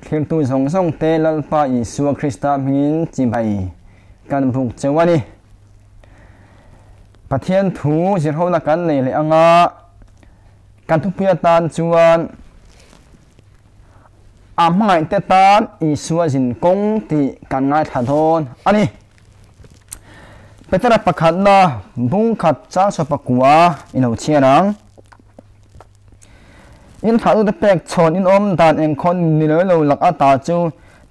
Thlirtu zawng zawng te Lalpa Isua Krista hmingin chibai kan buk cheu a ni. Pathian thu zirhona kan nei leh anga kan thupui atan chuan a hmangaihte tan Isua zin kawng tih kan ngaithla dawn a ni. Petera pakhatna bungkhat chang saw pakua i lo chhiar ang. In thlahtute pek chhawn in awm dan engkhawn ni lo lo lak ata chu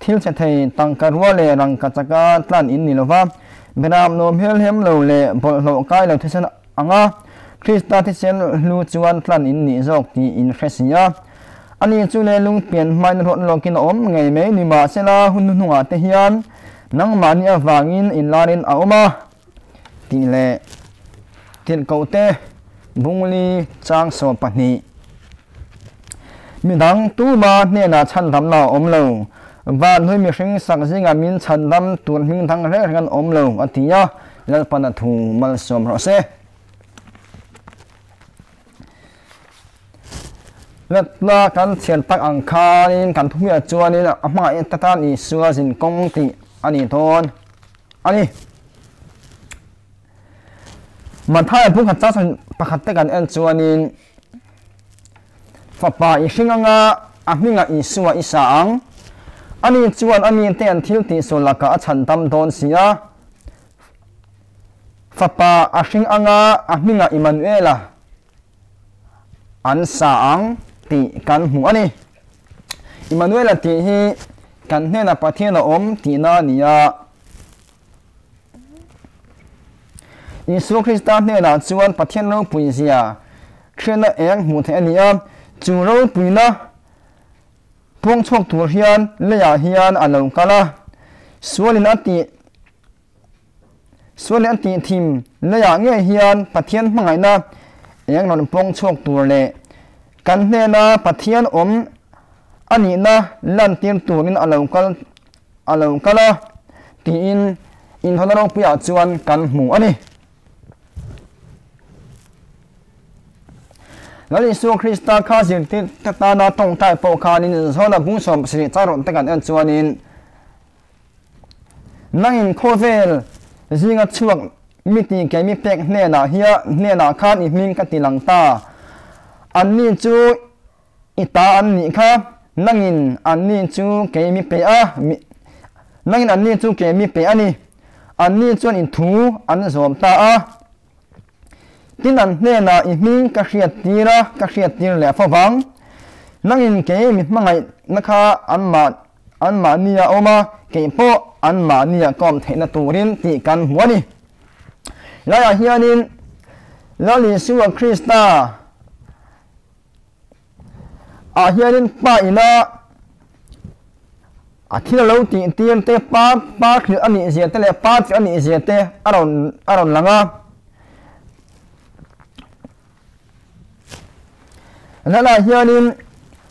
thil chhe thei tangka rua leh rangka chaka tlan in ni lova, beram nuam helhem lo leh bawlhhlawh kai lo thisen anga Krista thisen hlu chuan tlan in nih zawk tih in hre si a. Ani chu le lung pian hmain rawt lawkin a awm ngei mai ni mahsela hun hnuhnungah te hian nangmahni avangin inlarin a awm a. Tih leh tirhkohte bungli chang 12. Midang tuma hnenah chhandamna a awm lo. Van hlui mihring sak zingah min chhandam tur hming dang reng reng an awm lo, a ti a, Lalpan a thu malsawm rawh se. Latna kan thian tak ang khanin kan thuhmiah chuanin a hmangaih ta tan Isua zin kawng tih a ni dawn. A ni. Mathaia bung khat chang pakhat te kan en chuanin fapa i hring anga a hmingah Isua i sa ang. Ani chuan a mite an thil tihsual lakah a chhan dam dawn si a. Fapa a hring anga a hmingah Immanuela an sa ang tih kan hmu a ni. Immanuela tih hi kan hnenah Pathian a awm tihna a ni a. Isua Krista hnenah chuan Pathian ropui zia hriatna eng hmuh theih a ni a, chu ropuina puangchhuak tur hian leiah hian a lo kal a, sualin a tih Sual leh an tih thim leiah ngei hian Pathian hmangaihna eng rawn pawng chhuak tur leh kan hnena Pathian awm a nihna lantir turin a lo kal a lo kal a tiin inhawnna ropuiah chuan kan hmu a ni. Lal Isua Krista kha zirtir tana tawngtai pawh khanin Zona bung 70 char te kan en chuanin Nangin khawvel zinga chhuak mi ti kei mi pek hnenah hia hnenah khan i hming ka ti lang ta. Anni chu i ta an nih kha, nangin anni chu kei mi pe a, nangin anni chu kei mi pe a ni. Anni chuan i thu an zawm ta a. Tin an hnenah i hming ka hriat tir a, ka hriat tir leh fo vang. Nangin kei mi hmangaihna kha anmah Anmahni a awm a, kei pawh anmahni a kawm theihna turin tih kan hmu a ni. Laiah hianin Lal Isua Krista ah hianin Pa ina a thil a lo tih tir te, Pa Pa hrilh a nih zia te leh Pa tirh a nih zia te a rawn a rawn lang a. Lala hianin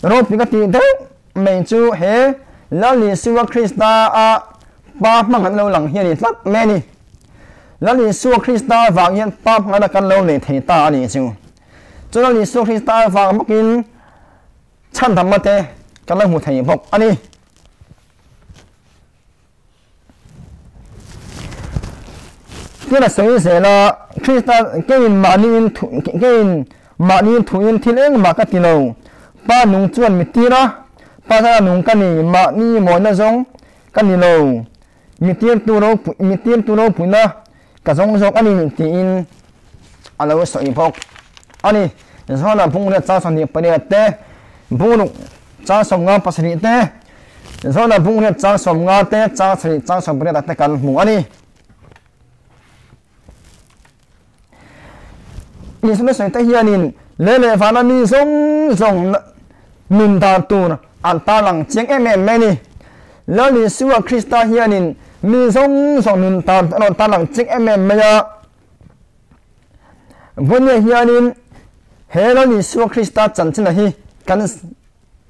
ropui ka tih deuh mai chu he Lal Isua Krista a Pa hmang an lo lang hi a ni tlat mai a ni. Lal Isua Krista avang hian Pa hmangana kan lo nei thei ta a nih chu. Chu Lal Isua Krista avang bawkin chhandamna te kan lo hmu thei bawk a ni. Tin a sawi zel a, Krista keiin mahniin keiin mahniin thuin thil engmah ka ti lo. Pa nung chuan mi tir a, Pa zara nung ka ni, mahni mawina zawng ka ni lo. Mi tirtu ropui mi tirtu ropuina ka zawng zawk a ni tiin a lo sawi bawk a ni. Johana bungrua chang 28 te, bungruk chang 57 te, Johana bungrua chang 50 te, chang 7 chang 18 te kan hmu a ni. Isua sawi te hianin lei leh vana mi zawng zawng nun dan tur an tarlang chiang em em mai a ni. Lal Isua Krista hianin mi zawng zawng nun dan a rawn tarlang chiang em em mai a. Vawinia hianin he Lal Isua Krista chanchinah hi kan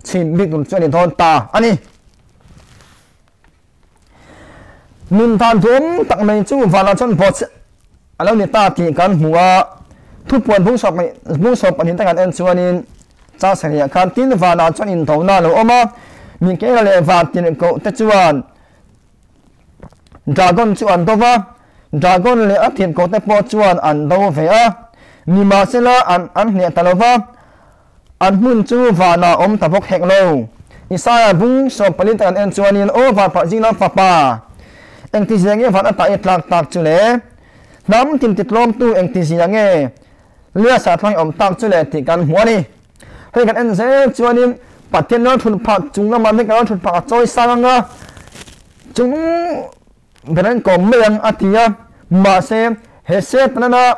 chhim bik tur chu a ni dawn ta a ni. Nun dan duhawm tak mai chu vanah chuan bawhchhiat a lo ni ta tih kan hmu a, thupuan bung sawp bung sawp pahnih te kan en chuanin chang sarihah khan tin vanah chuan indona a lo awm a, Mikaela leh Vantirhkoh te chuan Dragon chu an do va, Dragon leh a tirhkoh te pawh chuan an do ve a. Nimahsela an an hneh ta lo va, an hmun chu vanah awm ta bawk hek lo. Isaiah bung 40 te kan en chuanin, Aw vanpah zinglam fapa, engtizia nge van ata i tlak tak chu le? Hnam tin titlawmtu engtizia nge Liasa tlang i awm tak chu le tih kan hmu a ni. Hei kan en zel chuanin Pathian ral thun phah chung lamah hian kan ral thun phah a chawi sang ang a, chung ber an kawm mai ang a ti a. Mahse, he Setana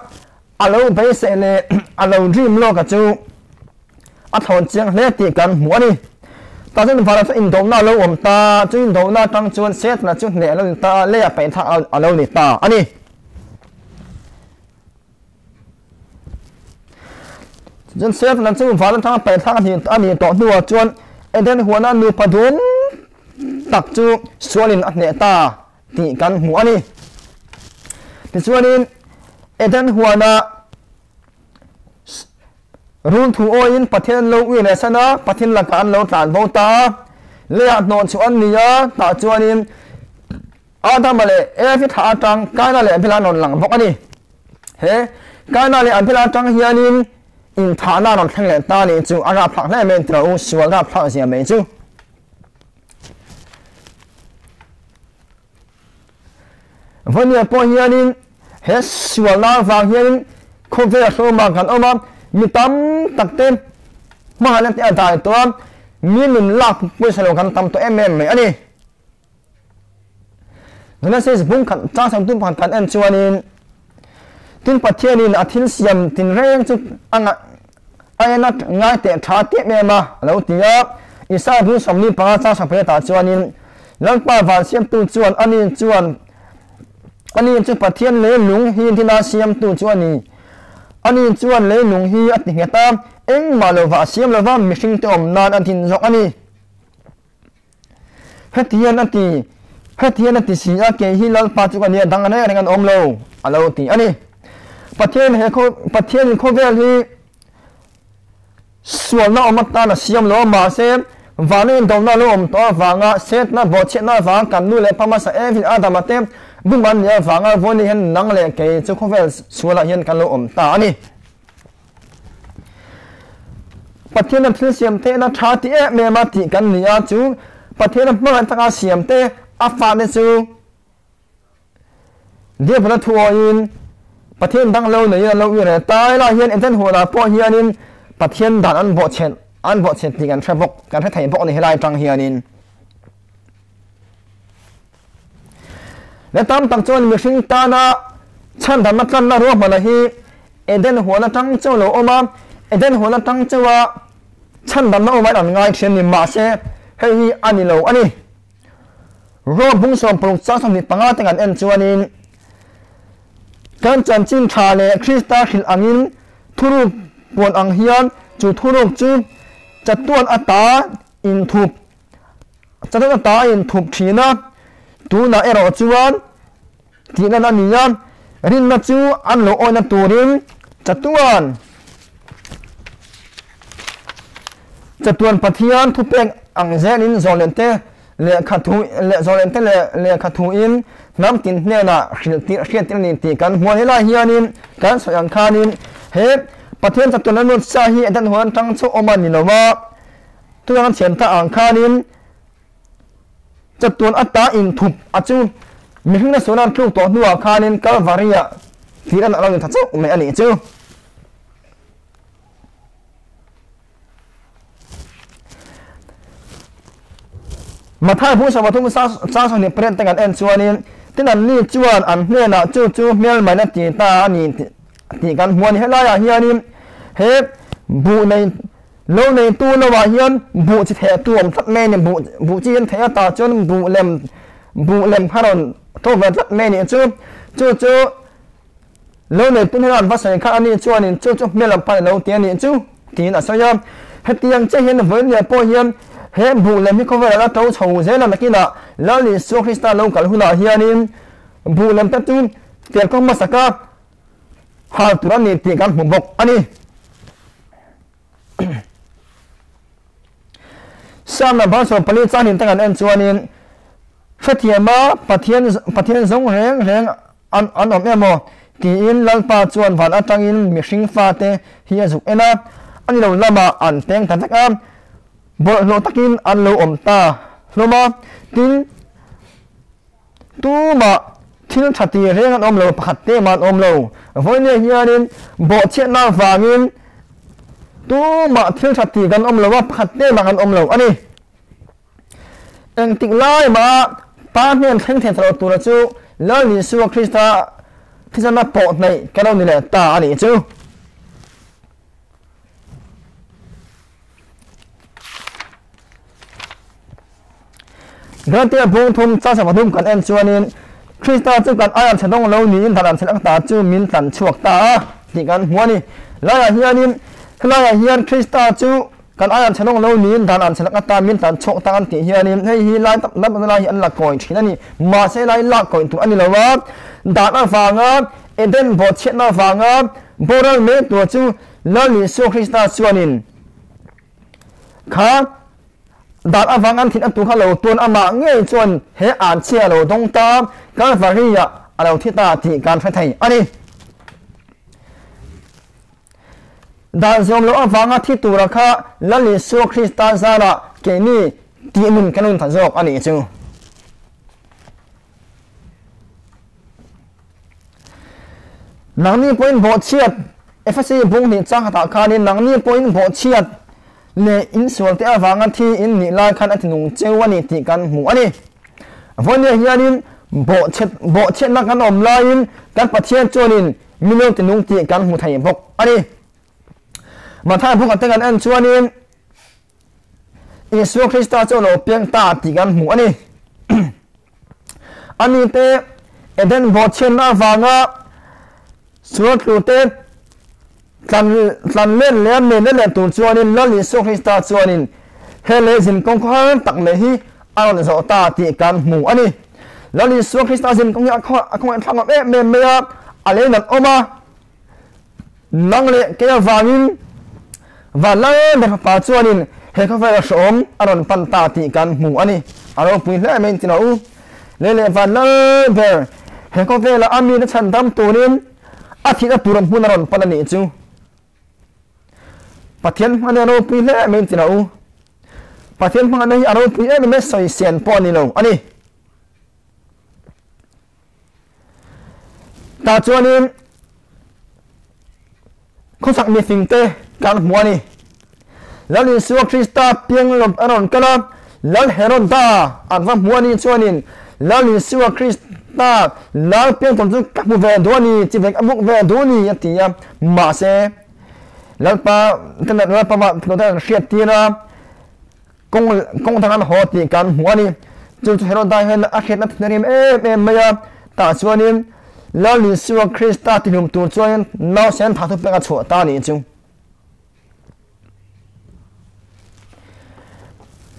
a lo beisei leh a lo dream lawk a chu a thlawn chiang hle tih kan hmu a ni. Tah chuan vanah chuan indawhna a lo awm ta, chu indawhna atang chuan Setana chu hneh a lo ni ta a, leiah paihthak a lo ni ta a ni. Chuan Setana chu van atanga paihthak a nih tawh hnuah chuan Eden huana nupa dum tak chu sualin a hneh ta tih kan hmu a ni. Tichuanin Eden huana rul thu awiin Pathian an lo ui leh san a, Pathian lakah an lo tlan bo ta a, leiah hnawh chhuah an ni a, tah chuanin Adama leh Evi thlah atang Kaina leh Abela an rawn lang bawk a ni. He Kaina leh Abela atang hianin inthahna a rawn thleng leh ta a nih chu a rapthlak hle mai tira u, sual rapthlak zia mai chu. Vawnia pawh hianin he sualna avang hianin khawvel hlawmah kan awm a, mi tam tak te hmangaihna te a dai tawh a, mi nun lak pawisa lo kan tam tawh em em mai a ni. Genesis bung khat chang sang tum pakhat kan en chuanin tin Pathianin a thil siam tinreng chu a ngaih a en a ngai teh tha tep em a a lo ti a. Isaiah bung 45 chang sang pariatah chuanin Lalpa van siamtu chuan ani chuan ani chu Pathian leilung hi thila siamtu chu a ni. Ani chuan leilung hi a ti nghet a, engmah lova a siam lova mihringte awm nan a din zawk a ni. Hetian a ti, hetian a ti si a, kei hi Lalpa chu ka nia dang reng reng an awm lo, a lo ti a ni. Pathian he khaw, Pathianin khawvel hi sualna awm atan a siam lo a, mahse vana indona lo awm tawh avanga Setana bawhchhiatna avanga kan nu leh pa hmasa Evi Adama te bum an nih avanga vawiin hian nang leh kei chu khawvel sualah hian kan lo awm ta a ni. Pathian a thil siam te na tha ti em em a tih kan ni a, chu Pathian a hmangaih taka siam te a fate chu Diabol a thu awiin Pathian dang lo neiin an lo ui reh ta. Helaiah hian Eden huanah pawh hianin Pathian dan an bawhchhet an bawhchhet tih kan hre bawk kan hre thei bawk a ni helai atang hianin. Le tam tak chuan mihring tana chhandamna tlanna ruahmanna hi Eden huan atang chauh lo awm a, Eden huan atang chauha chhandamna awm an ngai thin a ni, mahse hei hi a ni lo a ni. Rom bung 60 chang 25 te kan en chuanin kan chanchin tha leh Krista hrilh angin thuruk puan ang hian chu thuruk chu chatuan ata inthup Chatuan ata a inthup thin a, tunah erawh chuan tihna a ni a, rinna chu an lo awina turin chatuan chatuan Pathian thupek ang zelin zawlente lehkha thu leh zawlente leh lehkha thuin hnam tin hnenah hrilh tir hriat tir a ni tih kan hmu a. Helai hianin kan sawi ang khanin he Pathian chatuan a lut sa hi Eden huan atang chauh awm a ni lo a, Tunah kan thiam ta ang khanin chatuan ata inthup a chu mihring na sualna an tluk tawh hnuah khanin Kalvari-ah thih an a lo intha chauh mai a nih chu. Mathai bung 33 chang 28 te kan en chuanin tin anni chuan an hnenah chu chu hmelmain a ti ta a ni tih kan hmu a ni. Helaiah hianin he buh nei Lo neitu lohah hian buh chi thehtu awm tlat mai a ni. Buh buh chi hian theh a tah chuan buh lem buh lem kha rawn to ve tlat mai a nih chu. Chu chu lo neitu hnenah an va sawi kha a ni chuanin chu chu hmel lam pan a lo ti a nih chu tiin a sawi a. Hetiang chiah hian vawiin pawh hian he buh lem hi khawvelah la to chho zel a nakinah Lal Isua Krista lo kal hunah hianin buh lem te chu tel kawng hmasaka hal tur a ni tih kan hmu bawk a ni. Siamna bang 14 chang hlim te kan en chuanin hrethiama Pathian Pathian zawng reng reng an an awm emaw tiin Lalpa chuan van atangin mihring fate hi a zuk en a, a ni lo lamah an peng ta vek a, bawlhhlawh takin an lo awm ta hlawm a, tin Tumah thil tha ti reng an awm lo, pakhat te mah an awm lo. Vawinia hianin bawhchhiatna avangin tumah thil tha ti kan awm lo a, pakhat te mah kan awm lo a ni. Engtik lai mah Pa hnen thleng thei ta lo tura chu Lal Isua Krista thisena pawh hnaih ka lo ni leh ta a nih chu. Galatia bung thum chasa pathum kan en chuanin Krista chu kan aiah chhe dawng lo niin dan an chhe lak ta chu min tlan chhuak ta a tih kan hmu a ni. Laiah hianin helaiah hian Krista chu kan aiah chhe dawng lo niin dan an chhe lak ata min tlan chhuak ta an tih hianin hei hi lai tak lam lai hi an la kawi thin a ni. Mahse lai lak kawi tur a ni lo a, dan avanga Eden bawhchhiatna avanga boral mai tur chu Lal Isua Krista chuanin Kha dan avang an thin a tu kha lo tuan amah ngei chuan he an chhia lo dawng ta Kalvari-ah a lo thi ta tih kan hre thei a ni. Dan zawm loh avanga thi tura kha Lal Isua Krista zarah keini tih nun kan rawn ta zawk a nih chu. Nangni pawhin bawhchhiat, Efesi bung hnih chang khatah khanin nangni pawhin bawhchhiat leh insual te avanga thi in nih lai khan a ti nung cheu a ni tih kan hmu a ni. Vawinia hianin bawhchhiat bawhchhiatna kan awm laiin kan Pathian chuanin min lo ti nung tih kan hmu thei bawk a ni. Matthai bung khat te kan en chuanin Isua Krista chu a lo piang ta tih kan hmu a ni. A mite Eden bawhchhiatna avanga sual tlute tlan tlan len leh a men leh tur chuanin Lal Isua Krista chuanin he lei zinkawng khawhar tak mai hi a rawn zawh ta tih kan hmu a ni. Lal Isua Krista zinkawng hi a khawngaihthlak ngam em em mai a, a lei nat awm a. Nang leh kei avangin van lal ber fapa chuanin he khawvel hrehawm a rawn pan ta tih kan hmu a ni. A ropui hle mai ti lo u. Lei leh van lal ber he khawvela a mite chhan dam turin a thihna tur hmun a rawn pan a nih chu. Pathian hmangin a ropui hle mai ti lo u. Pathian hmangin hi a ropui em em e sawi sen pawh a ni lo a ni. Tah chuanin khawsak mifingte kan hmu a ni. Lal Isua Krista piang lawm a rawn kal a, Lal Heroda an va hmu a nih chuanin Lal Isua Krista lal piang tawm chu ka hmu ve duh a ni, chi vek a buk ve duh a ni a ti a. Mahse, Lalpa Lalpa va an hriat tir a. Kawng kawng dang an haw tih kan hmu a ni. Chu chu Heroda hian a hriatna thil rim em em mai a, tah chuanin Lal Isua Krista tihlum tur chuanin nausen tha thupek a chhuah ta a nih chu.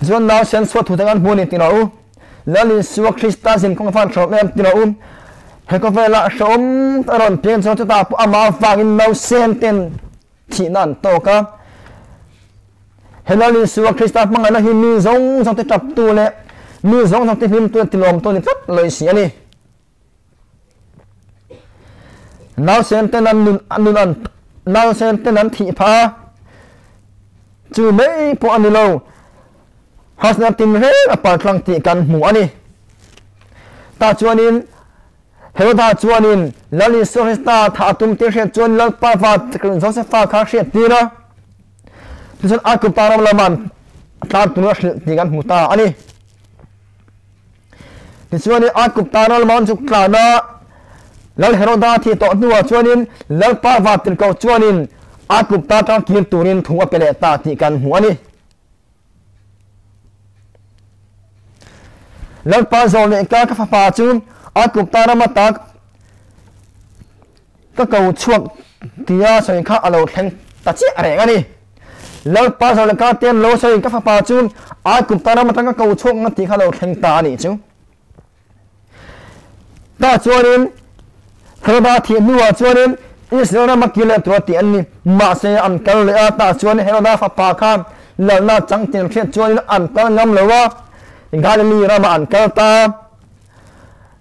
Chuan nausen chhuah thu te kan hmu a ni tih rawh u. Lal Isua Krista zin kawng fan hrawm em ti rawh u. He khawvela hrehawm a rawn piang chuan chutah pawh amah avangin nausen ten Thihna an tawk a. He Lal Isua Krista hmangaihna hi mi zawng zawng te taptu leh mi zawng zawng te hlimtu leh tilawmtu a ni tlat lo i si a ni. Nausen ten an nun an nun an nausen ten an thih phah a, chu mai pawh a ni lo. Harsatna tinreng a paltlang tih kan hmu a ni. Tah chuanin Heroda chuanin Lal Isua Krista thah a tum tih hriat chuan Lalpa va Josefa kha a hriat tir a. Tichuan Aikupa ram lama an tlan tur a hrilh tih kan hmu ta a ni. Tichuanin Aikupa ram lama an chuk tlan a, Lal Heroda thih tawh hnuah chuanin Lalpa va tirhkoh chuanin Aikupa tang kir turin thu a pe leh ta tih kan hmu a ni. Lalpa zawh leh ka ka fapa chu a tluk ta ram ata ka ko chhuak tia sawi kha a lo thleng ta chiah reng a ni. Lalpa zawh leh ka ten lo sawi ka fapa chu a tluk ta ram atang ka ko chhuak ang tih kha a lo thleng ta a nih chu. Tah chuanin Heroda thih hnuah chuanin Israel rama kir leh tura tih an ni. Mahse an kal leh a, tah chuan Heroda fapa kha. lalna chang tih an hriat chuanin an kal ngam lo a, Galili ramah an kal ta.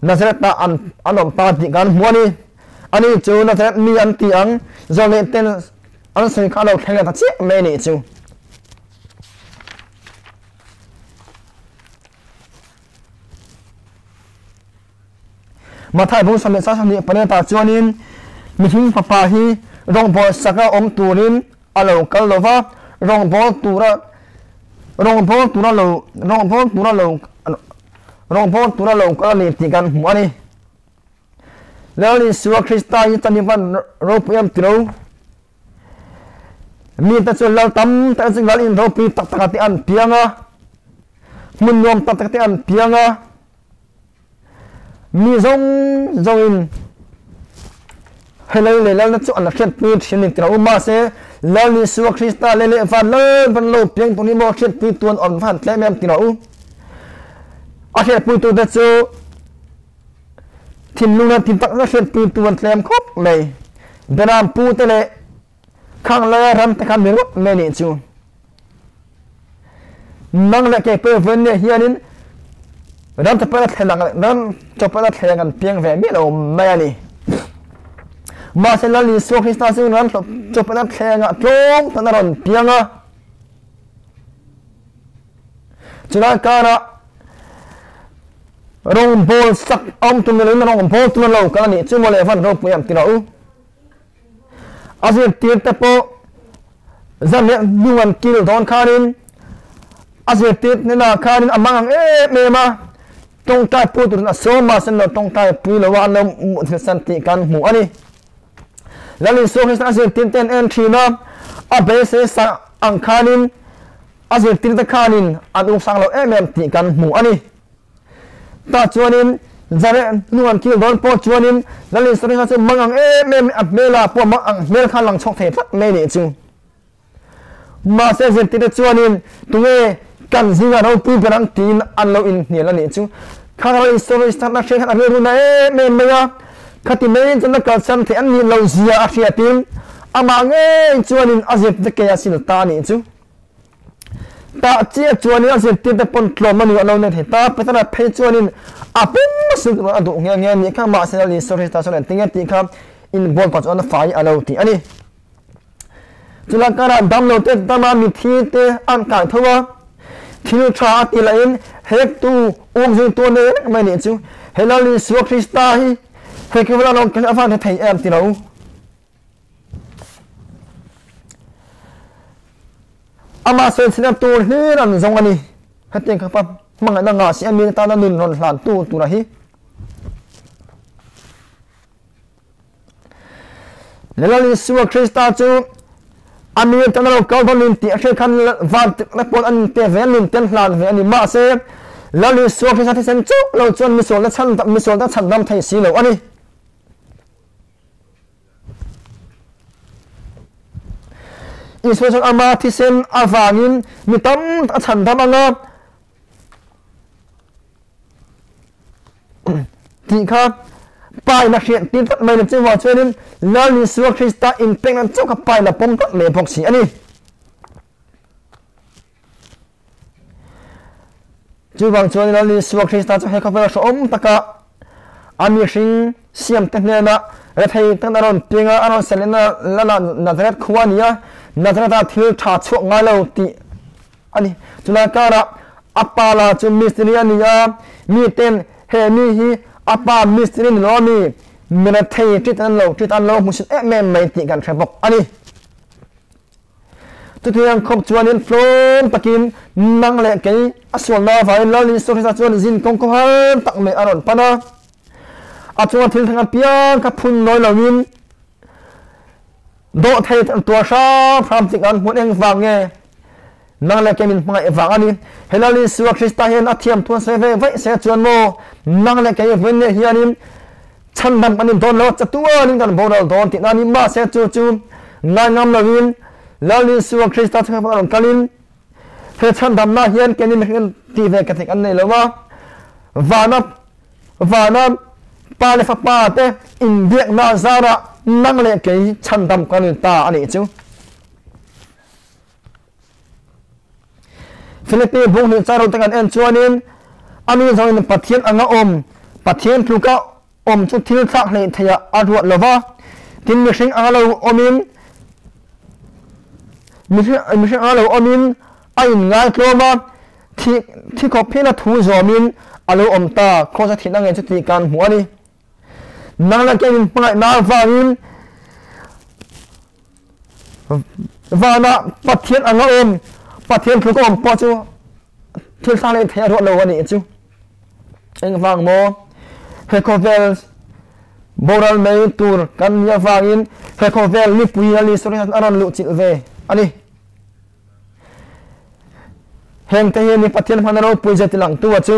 Nazareth ah an an awm ta tih kan hmu a ni. Ani chu Nazareth mi an ti ang, zawlneih ten an sawi kha a lo thleng leh ta chiah mai a nih chu. Mathai bung 10 sa 28 ah chuanin mihring fapa hi rawngbâwl saka awm turin a lo kal lo va, rawngbâwl tura rawngbâwl tura lo rawngbâwl tura lo rawngbâwl tura lo kal a ni tih kan hmu a ni. Lal Isua Krista hi chuan i van ropui em tilo? Mite chu lal tam tak chu lal in ropui tak takah te an piang a, hmun nuam tak tak te an piang a, mi zawng zawngin helai leh lalna chu an hriatpui thin ni tilo mahse Lal Isua Krista leh leh van lal van lo piang tur hi maw hriatpui tu an awm van tlem em tilo a hriatpui tu te chu Thinlung leh thin takna hriatpui tu an tlem khawp mai. Beram pu te leh khang laia ram te kha mi rawt mai nih chu. Nang leh kei pawh vawiin nia hianin ram chawpawlh a thleng ang ram chawpawlh a thleng an piang ve miah lo mai a ni. Mahse Lal Isua Krista chu ram chawpawlh a thlengah tlawm tan a rawn piang a. Chulai karah Rawngbâwl sak awm tum loin rawngbâwl tum lo kal a nih chu mawle van ropui ang ti rawh u. A zirtîrte pawh zan leh hnung an kil dâwn khânin a zirtîr hnênah khânin a mang ang êm êm a, tawngtai pui tûrin a sâwm a, sen lo tawngtai pui lo a an lo muhthilh san tih kan hmu a ni. Lal Isua Krista a zirtîrte an en ṭhîn a, a beisei sa ang khânin a zirtîrte khânin an ûngsâng lo êm êm tih kan hmu a ni. Tah chuanin Zareh hnung an kil dawn pawh chuanin Lal Isua chu mang ang em em a hmelah pawh mang ang hmel kha lang chhuak thei tlat mai nih chu. Mahse zirtirte chuanin tunge kan zinga ropui ber ang tiin an lo inhnial a nih chu. Khang Lal Isua thatna hriat khan a rilru na em em mai a, khati mai chuan a kalsan theih an nih lo zia a hriatin amah ngei chuanin a zirtirte ke a sil ta a nih chu. Tah chiah chuanin a zirtirte pawn tlawm a ni a lo nei thei ta. Petera phei chuanin a pum sil tur a duh nghe nghe a nih kha, mahse Lal Isua Krista chuan engtin nge tih kha inbual pah chuan a fai a lo ti a ni. Chulai karah damlo te dama mithi te an kai tho a, thil tha a ti lahin hektu umzui tu a nei reng mai nih chu. He Lal Isua Krista hi he khawvela lo kal hi a van hre thei em ti lo. Amah sawichhina tur hlir an zawng a ni. Hetiang khapa hmangaihna ngah si a mi tana nun rawn hlan tu tura hi. Lal Isua Krista chu a mi tana lo kal dawn in tih a hriat khan van tikna pawn an pe ve a nun ten hlan ve a ni. Mahse Lal Isua Krista thisen chauh lo chuan misualna chhan misualna chhandam thei si lo a ni. Isua chuan ama thisen avangin mi tam tak a chhandam ang a tih kha Pa in a hriat tir tlat mai lo chuvang chuanin Lal Isua Krista inpekna chauh kha Pa in a pawm tlat mai bawk si a ni. Chuvang chuan Lal Isua Krista chu he khawvela hrehawm taka a mihring siamte hnena rethei takin a rawn piang a, a rawn selena lana Nazareth khua a ni a, Nazareth-ah thil tha chhuak ngai lo tih a ni. Chulai karah a pa la chu mistiri a ni a, miten he mi hi a pa mistiri ni lo a mi, mi rethei tit an lo tit an lo hmusit em em mai tih kan hre bawk a ni. Chutiang khawp chuanin tlawm takin nang leh kei a sualna avangin Lal Isua Krista chuan zin kawng khawhar tak mai a rawn pan a. A chunga thil thleng apiang kha phun nawi loin dawh thei an tuar hram hram tik an hmun eng vang nge nang leh kei min hmangaih vang a ni. He Lal Isua Krista hian a thiam thu an sawi ve vaih se chuan maw nang leh kei vawiin leh hianin Chhandam kan in dawn lo, chatuanin kan boral dawn tihna a ni. Mahse chu chu ngai ngam loin Lal Isua Krista chu a rawn kalin he chhandamna hian keini mihring tih ve ka theih an nei lo a, vana vana Pa leh Fapa te inbiakna zarah nang leh kei chhandam kan in ta a nih chu. Philippi bung hnih char te kan en chuanin ani zawngin Pathian anga awm Pathian tluka awm chu thil thlak hlei theia a ruat lova tin mihring anga lo awmin mihring anga lo awmin a in ngai tlawm a thi thi khawp phina thu zawmin a lo awm ta khawsa thin ange chu ti kan hmu ani nang la kein hmangaih na vangin vana Pathian anga awm Pathian tluka awm pawh chu thil thlak leh thei a ruat lo ani chu eng vang maw he khawvel boral mai tur kan nia vangin he khawvel mipui ali sori a rawn luh chilh ve ani heng te hi ni Pathian hmana ropui zia tilang tu a chu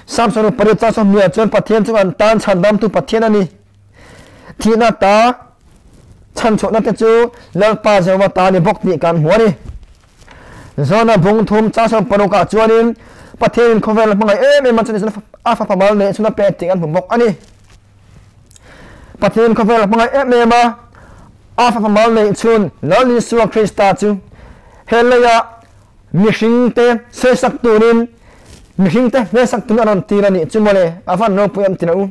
Samson pariat cha som nia chuan Pathian chu an tan chhandam tu Pathian ani thina ta chan chho na te chu Lalpa Jehova ta ni bawk tih kan hmu ani zona bung thum cha som paruka chuanin Pathian khawvel hmangai em em a chuan a fa pamal nei chuna pe tih kan hmu bawk ani Pathian khawvel hmangai em em a a fa pamal nei chun Lal Isua Krista chu heleia mihring te sawisak turin mihring te hmesak turin a rawn tir ani chu mawle a van ropui am tina u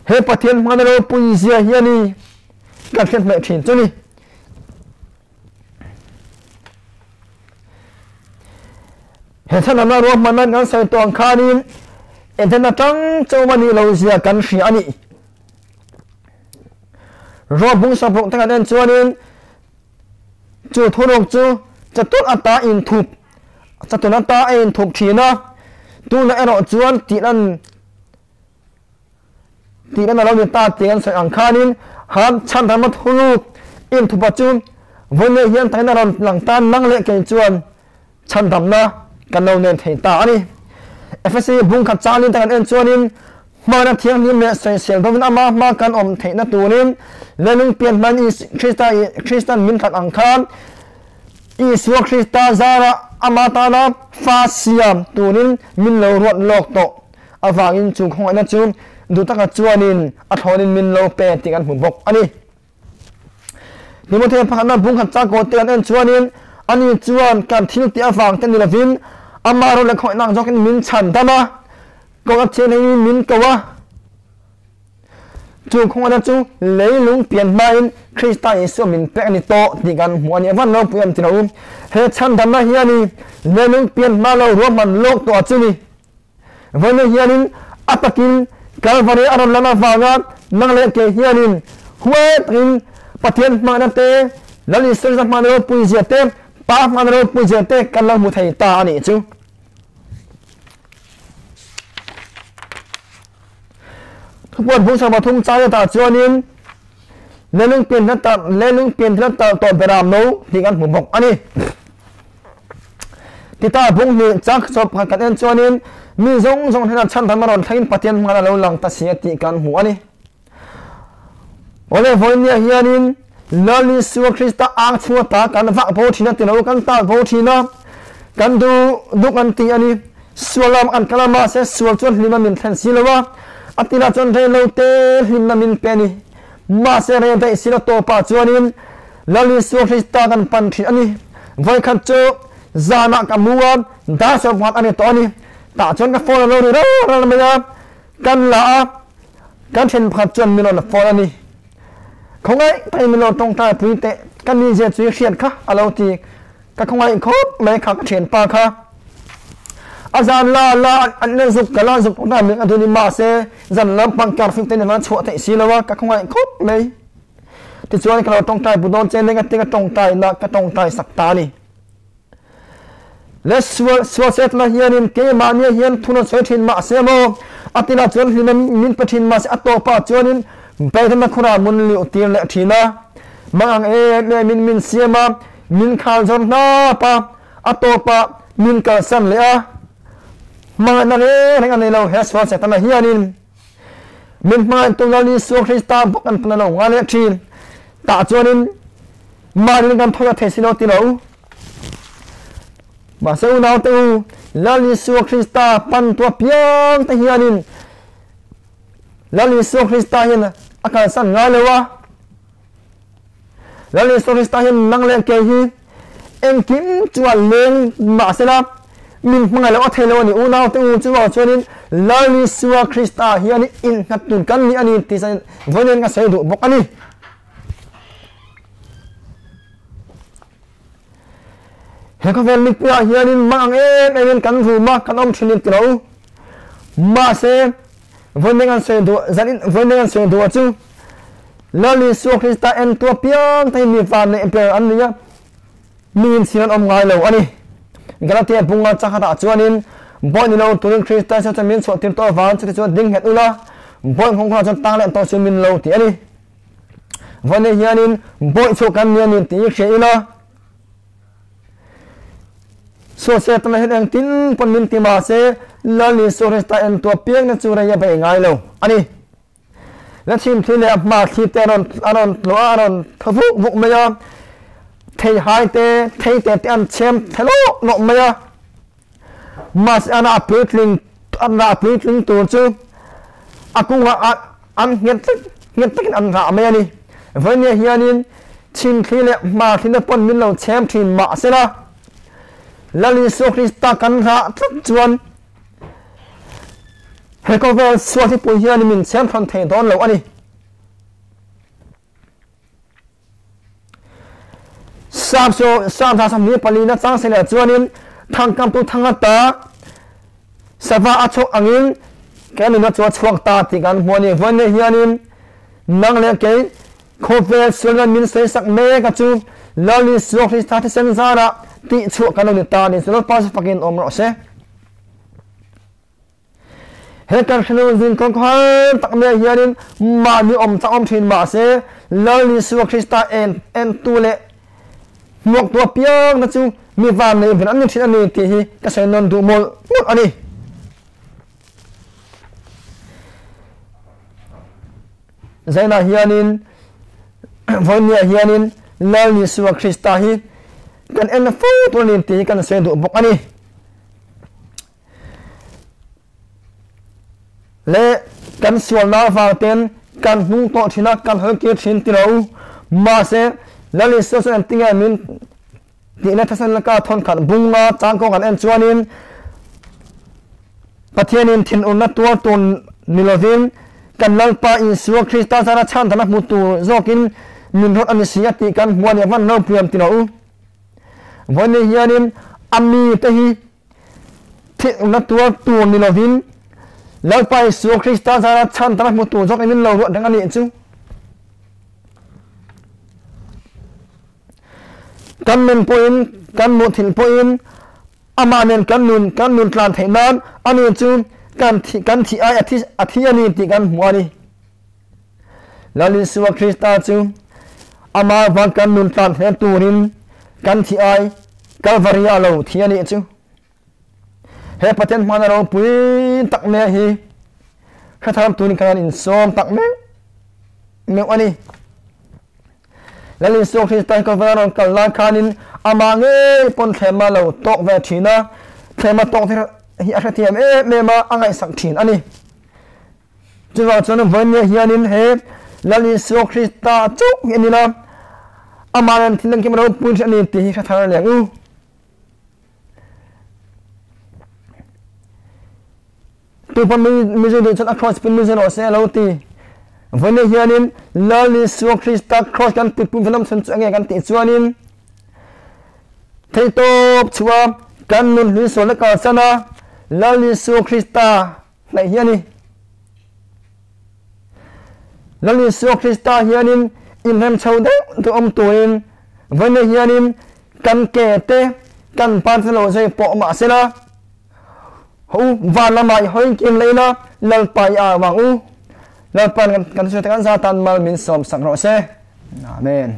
he Pathian hmana ropui zia hiani kan hriat hmeh thin chu ni he thanana ruah hmanan kan sawi tawng khanin enten atang chawma ni lo zia kan hria ani ro bung sa bung te kan en chuanin chu thuruk chu chatun ata in thup chatun ata a in thup thina tuna erawh chuan tih an alo ni ta ti an sawi ang khanin han chan rama thuruk in thupa chu vone hian taina ron lang tan nang le ke chuan chan damna kan lo nen thei ta ani FSC bung khat chalin tan en chuanin mana thiang ni me sawi sel dovin ama ma kan om theina turin lelung pian man is Krista Kristan min khat ang khan Isua Krista zara ama tana fa siam turin min lo ruat lok to awangin chu khong na chu du taka chuanin a thonin min lo pe ti kan hmu bawk ani Timothy pakhana bung khat cha ko te an en chuanin ani chuan kan thil ti awang te ni lovin ama ro le khoi nang jokin min chan dama ko a chen hei min kawa chu khong na chu leilung pian main Krista Isu min pe ani to ti kan hmu ani avan lo puiam ti lo he chan dam na hiani leilung pian ma lo ro man lok to achuni vane hianin atakin Calvary aron lama wanga nang le ke hianin huat in Pathian hmana te Lal Isua hmana ro pui zia te pa hmana ro pui zia te kan lo hmu thei ta ani chu thupuan bung sama thum chai ta chuanin lelung pian na ta lelung pian na ta to beram no ti kan hmu bawk ani tita bung ni chak chop kan en chuanin mi zong zong hena chan than maron thain Pathian hmana lo lang ta sia ti kan hmu ani ole voinia hianin Lal Isua Krista ang chua ta kan vak bo thina ti lo kan ta bo thina kan du du kan ti ani sualam an kalama se sual chuan hlima min thlen silowa atila chuan re lo te hlimna min pe ni ma se re dai silo to pa chuanin Lal Isua Krista kan pan thin ani voi khat chu zana ka muwa da so phat ani to ani ta chuan ka phone lo ri ro ro mai a kan la a kan then phat chuan min on phone ani khongai pai min lo tong ta pui te kan ni je chu khian kha alo ti ka khongai khop mai kha ka then pa kha azan la la an le zuk kala zuk na min aduni ma se zan lam pang kar fing te na chho te si lo wa ka khongai khop mai ti chuan ka lo tong tai budon chen le ka te ka tong tai na ka tong tai sak ta ni le sual sual set la hianin ke ma ni hian thuno choi thin ma se mo atina chuan hlim min pathin ma se ato pa chuanin baitana khura mun li utir le thina mang e le min min siama min khal zon na pa ato pa min kal san le a mang na re reng ani lo he sual set na hianin min ma tu la ni su Krista bok an pna lo nga le thin ta chuanin ma rin kan thoya thesino ti lo ma se u nau te u Lal Isua Krista pan tua piang te hianin Lal Isua Krista hian akal san ngai lewa Lal Isua Krista hian nang leh kei hi engkim chu a leng mahsela min hmangaih loh a thei lo a ni. Unaute u chuvang chuanin Lal Isua Krista hian innghat tur kan ni a ni tih vawiin ka sawi duh bawk a ni. He khawvel mipuiah hianin mang ang em emin kan rum a, kan awm thin in ti lo. Mahse, vawiin an sawi duh, zanin vawiin an sawi duh chu Lal Isua Krista entu apiang te hi mi van neih ber an ni a, mi inchhir an awm ngai lo a ni. Galatia bunga chakhatah chuanin Bawi ni lo turin Krista Isua chuan min chhuah tir tawh avang chuti chuan ding nghet ula, Bawi nghawng hunah chuan tang leh tawh chu min lo ti a ni. Vawiin hianin Bawi chhuah kan ni a ni tih hi hria ila, Sualse tana hian engtin pawn min ti mahse Lal Isua Krista entu apiangna chu rei a bei ngai lo a ni. La chhim thli leh hma thli te a rawn a rawn tlawh a, a rawn thaw vuk vuk mai a, thei hai te thei te te an chhem thla lawk lawk mai a. Mahse a rah puitling a rah puitling tur chu a kungah a an nghet tlat nghet takin an rah mai a ni. Vawinia hianin chhimthli leh hmarthli te pawn min lo chhem thin mahsela Lal Isua Krista kan rah tlat chuan he khawvel sualthipui hian min chhem thawn thei dawn lo a ni. Sam chu Sam hla 24 na chang sela chuanin thangkamtu thanga ta sava a chhuak angin ke nuna chu a chhuak ta tih kan hmu a ni. Vawiin hianin nang leh kei khawvel sualna min sawisak mek a chu Lal Isua Krista thisen zarah tihchhuah kan lo ni ta a ni. Chu Lalpa chu fakin awm rawh se. He kan hrilh zin kawng khar tak mai hianin mahni awm chak awm thin mahse Lal Isua Krista en entu leh hmuaktu apiangna chu mi van nei ber an ni thin a ni tih hi ka sawi nawn duh mawlh mawlh a ni. Zainah hianin vawinia hianin Lal Isua Krista hi kan en fo tur a ni tih hi kan sawi duh bawk a ni. Le kan sualna avang ten kan hnung tawh thin a, kan hawi kir thin ti lo. Mahse, Lal Isua chuan engtinge min tihna thasen laka thawn khat bunga changkawng kan en chuanin Pathianin thinurna tuar tur ni lovin kan Lalpa Isua Krista zara chhandana hmu tur zawkin min rawt a ni si a tih kan hmu a ni a van ropuiam ti lo. Vawiin hianin a mite hi Thihna tuar tur ni lovin Lalpa Isua Krista zara chhan tana hmu tur zawk in min lo ruat reng a nih chu. Kan nun pawhin, kan muthilh pawhin amah nen kan nun kan nun tlan theih nan ani chu kan thih kan thih ai a thi a thi a ni tih kan hmu a ni. Lal Isua Krista chu amah vang kan nun tlan hlen turin kan thih ai Kalvari a lo thi a nih chu. He Pathian hmana ropui tak mai hi hretharam turin kan insawm tak meuh meuh a ni. Lal Isua Krista hi Kalvari a rawn kal lai khanin amah ngei pawn thlema lo tawk ve thin a, thlema tawk hi a hrethiam em em a, a ngaihsak thin a ni. Chuvang chuan vawinia hianin he Lal Isua Krista chauh hi a ni la, amah nen thil engkim ropui hriat a ni tih hi hre thar leh ang u. Tupa mi zu duh chuan a cross pin mi zu rawh se a lo ti. Vawinia hianin Lal Isua Krista cross kan putpui velam chhan chu enge kan tih chuanin theihtawp chhuah kan nun hlui sual na kalsan a Lal Isua Krista Hnaih hi a ni. Lal Isua Krista hianin inrem chho deuh deuh awm turin vawiin hianin kan ke te kan pan te lo zui pawh mah sela, Ho van lamah i hawi kim leh ila Lalpa i au ang u. Lalpa'n kan hriat kan zatan mal min sawmsak rawh se. Amen.